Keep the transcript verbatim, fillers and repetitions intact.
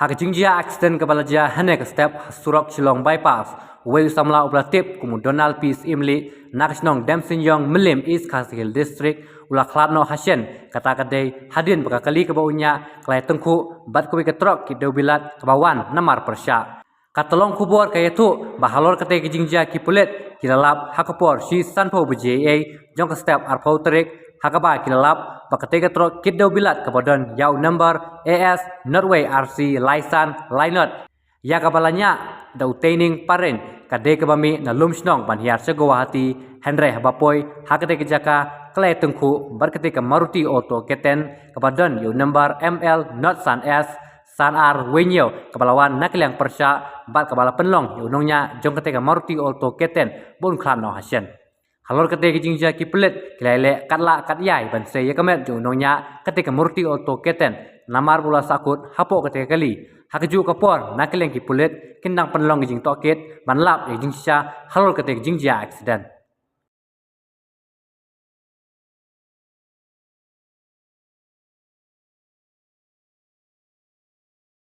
Ha ka jingjia accident kaba la jia hane ka step ha surok Shillong Bypass, uwei u samla uba la tip kum u Donald P Syiemlieh na ka shnong Demseiniong, Mylliem, East Khasi Hills District, u la khlad noh hashen. Kata ka dei hadien ba ka kali kaba u ñiah ka la ïatyngkhuh bad kawei ka trok kit dewbilat kaba wan namar pyrshah. Ka tyllong khubor ka ïathuh ba halor katei ka jingjia ki pulit ki la lap ha ka por shi sanphew baje eiei jong ka step arphew tarik, ha kaba ki la lap ba katei ka trok kit dewbilat kaba don ïa u number A S not wei R C lai san lai not, ïa kaba la ñiah da u Teining Parein, ka dei kaba mih na Lumshnong ban hiar sha Guwahati, hynrei haba poi ha katei ka jaka ka la ïatyngkhuh bad katei ka Maruti Alto K ten kaba don ïa u number M L not san S san ar wei hynñiew, kaba la wan na ka liang pyrshah bad kaba la pynlong ïa u nongñiah jong katei ka Maruti Alto K ten ba un khlad noh hashen. Halor katei ka jingjia ki pulit ki la ïaleh katba lah katba ïai ban sei ïa ka met jong u nongñiah katei ka Maruti Alto K ten, namar ba u la sahkut hapoh katei ka kali. Ha kajuh ka por na ka liang ki pulit kin dang pynlong ka jingtohkit ban lap ïa ka jingshisha halor katei ka jingjia accident.